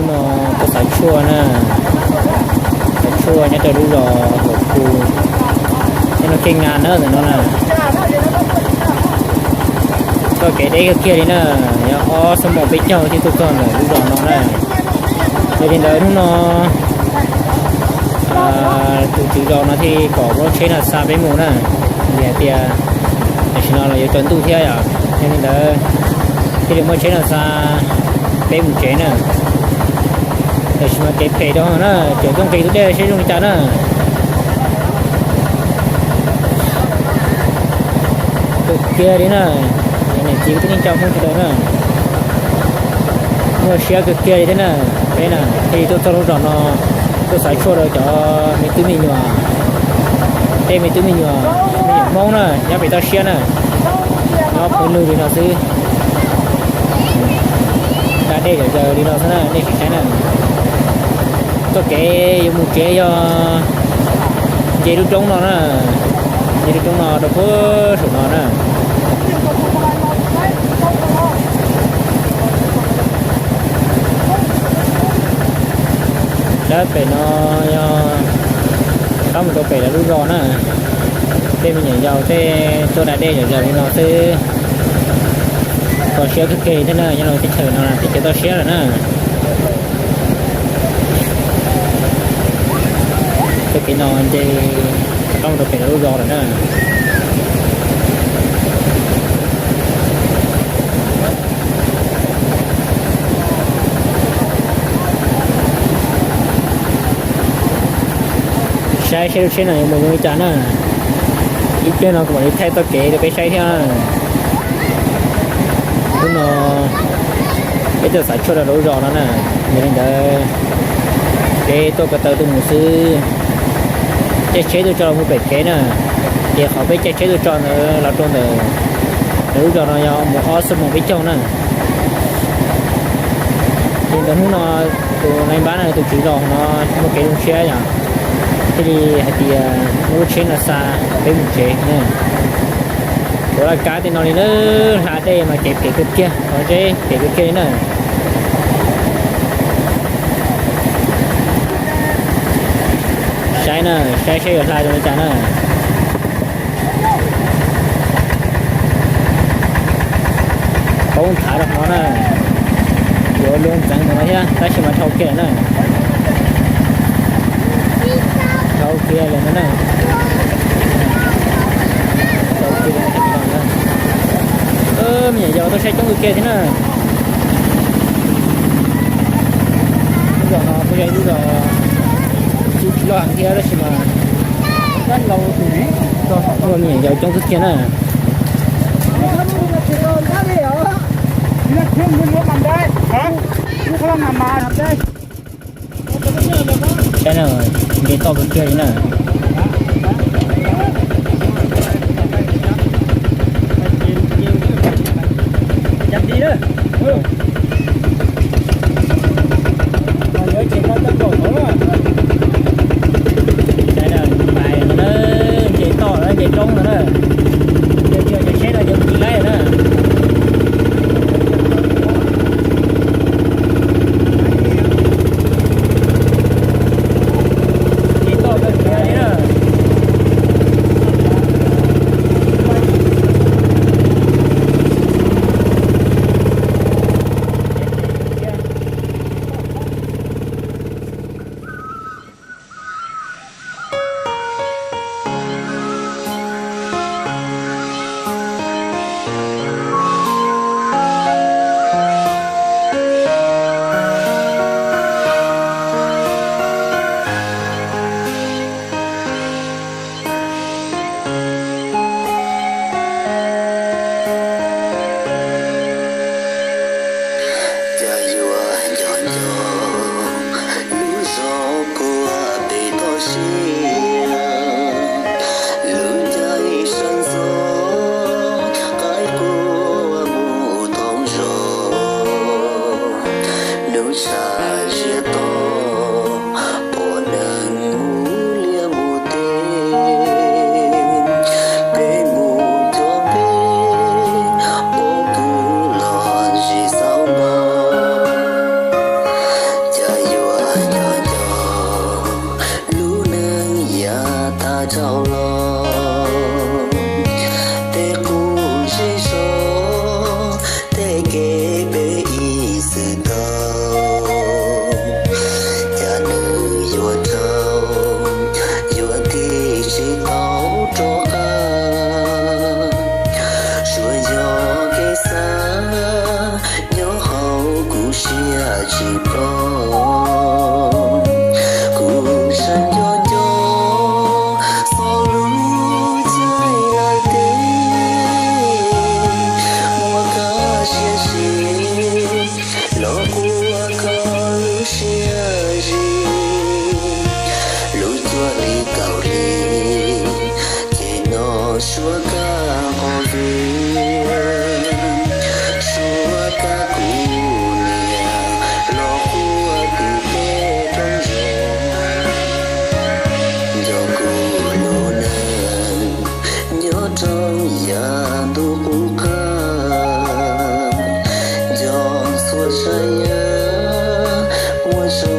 No tuaj xav tshuaj na, xav tshuaj nyob rau lub zos Hua Khu, nyob no Keej Nga na ntawm no na. Txoj kev deb kawg kiag li na, yog ob xuab moos peb caug thiaj tuaj txog ntawm lub zos no na. Yog li ntawd hnub no tus tswv zos no thiaj kom muab tsheb no xa peb mus na, vim hais tias tam sim no los yuav tsaus ntuj thiab yom. Yog li ntawd thiaj li muab tsheb no xa peb mus tsev na. Tam sim no kev phem rau na, tseem tuaj nqis tus dej saib zoo li cas na. Kawg kiag li na, cov niam txiv kwv tij neej tsa Hmoob sawv daws na, muaj siab kawg kiag li thiab na. Peb na thiaj li tuaj txog lub zos no, tuaj xav tshuaj rau cov me tub me nyuam, tej me tub me nyuam, me nyuam Hmoob na nyob pem toj siab na, nyob pw lwg li no xwb, da dej zom zaws li no xwb na, nej sim saib na. Txoj kev yuav mus tsev yog nce lub roob no na, nce lub roob no rau puag saum no na. Lawv pem no yog qab mus rau pem lawv lub zos na. Tej me nyuam yaus tej tuaj da dej zom zaws li no xwb. Toj siab kawg kiag thiab na, nyob rau teb chaws no teb chaws toj siab lawm na. Txoj kev no nce qab mus rau pem lawv lub zos lawm na. Saib seb lub tsheb no yuav mus zoo li cas na. Ib pliag no kuv mam li thaij txoj kev rau peb saib thiab. Hnub no peb tuaj xav tshuaj rau lub zos no na, yog li ntawd peb tuaj ko taw tuaj mus xwb. Caij tsheb tuaj tso los mus pem kev na, ces qhov peb caij tsheb tuaj tso ntawd los rau ntawm lawv lub zos no yog mus ob xuab moos peb caug na. Ces ntawm hnub no tus nai npab na tus tswv zos no muaj kev zoo siab yom, thiaj li hais tias muab lub tsheb no xa peb mus tsev na. Tuav laj kab tej no li na, hla dej mas kev phem kawg kiag, qhov zeb phem kawg kiag li na. Saib na, saib seb yuav hla zoo li cas na. Poob nthav rau qhov no na, yuav luag ntxeev mus no thiab tab sis mas dhau kiag lawm na. Dhau kiag lawm no na. Dhau kiag lawm no. Me nyuam yaus tuaj saib coob kawg kiag thiab na. Lub zos no kuj yog ib lub zos tsis loj heev thiab tab sis mas ua me nyuam yaus coob kawg kiag na. Saib na, nce toj kawg kiag li na. Saib na, pais no na, nce toj lawm, nce roob no na, nce toj cov tsheb no ces mus tsis laib na. Nce toj kawg kiag li na. tsis paub. Kuv tseem nco nco txog lub caij lawm teb, muab koj siab ntsib los quaj koj lub siab ntsib. Lub cuaj hli kaum hli, ces noj suab kab qhov viv, suab kab kuv niam los quaj kwv peb roob zos. Nco kuv lub neej nyob rau yav ntuj qub qab, nco txhua tsav yam muaj tso